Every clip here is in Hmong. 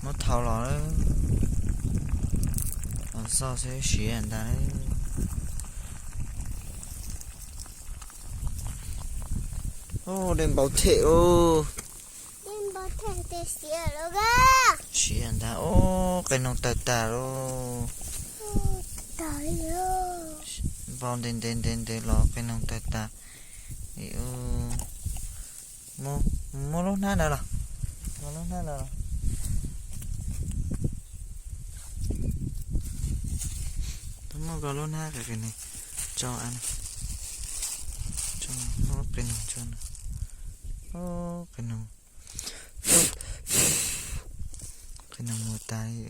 Muab thau los lawm. Los xauj xwb siav ntag lawm. Dej npau them os. Siav ntag os, qe noog tawg tag lauj. Npau ntev ntev ntev ntev los qe noog tawg tag. Muab lub hnab ntawd los, muab lub hnab ntawd los. Muab koj lub hnab qe noog tso, muab qe noog tso. Qe noog, qe noog mus tas li.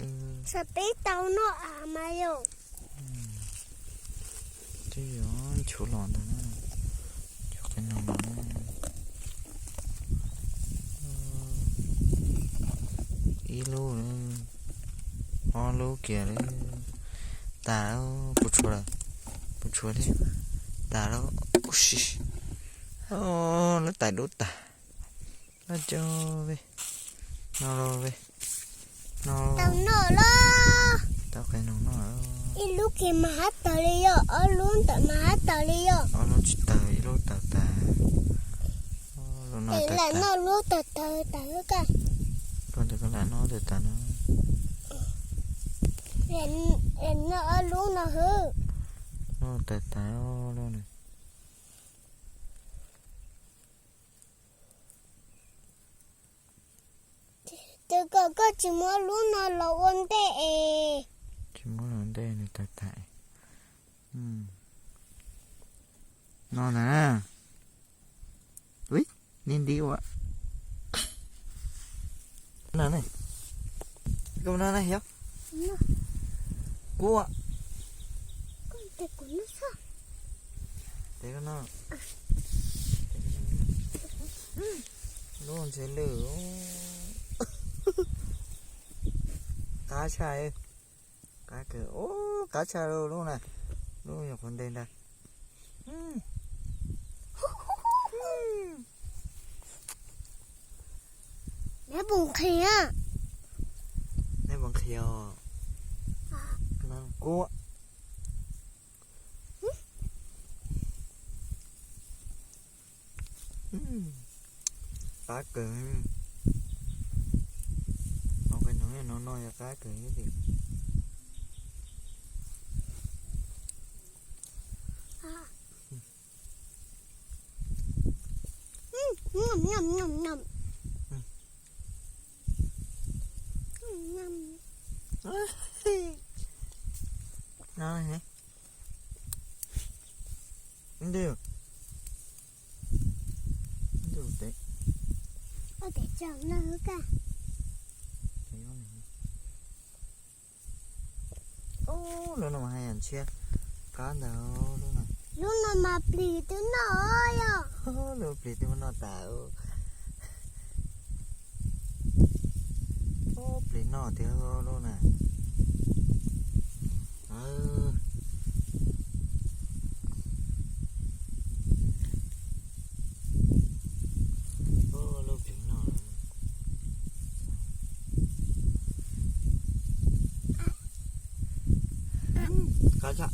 Xav peb tau noj av mas yog. Twb yuav nchuav los ntag, nchuav qe noog los na. Ib lub, ob lub kiag li. Tas lawm, puas tshuav lawm? Puas tshuav thiab? Tas lawm. Ua si, lub tais dub tas. Ab, cov, no los, no. Tau noj los. Tau qe noog noj. Ib lub kiag mas hab tawg li yog, ob lub ntawm mas hab tawg li yog. Ob lub tsis tawg, ib lub tawg tas. Lub no tawg tas. Noj lub tawg tawg tas. Koj ntawd koj lam noj tawg tas no. Noj ob lub no hwb. Lub tawg tas lub no. Tus kom koj tsis muab lub no los ua ntej es. Tsis muab los ntej nws tawg tas. No na. Ui, ni nti ua. No ne. Koj no na yog. Kuv. Tes koj no. Lub ntshe lwj. Qab tshaj. Qab kawg, qab tshaj lub na. Lub nyuam qhuav nte ntag. Neb puas nqhis? Neb puas nqhis os? Kuv. Qab kawg. Qhov qe noog no no yog qab kawg thiab tiag. Lub no mas haj yam ntshiab, qab ntawd lub no. Lub no mas plis twb noj yog. Lub plis twb muab noj tas. Plis noj tiag lub na. Lub plis noj. Qab tshaj.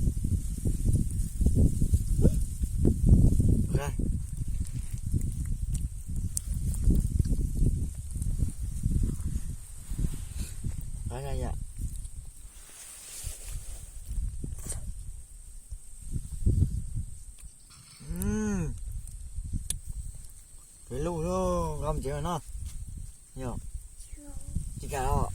Qab tshaj yam. Peb lub nqa mus tsev no. Yog tsis kam os.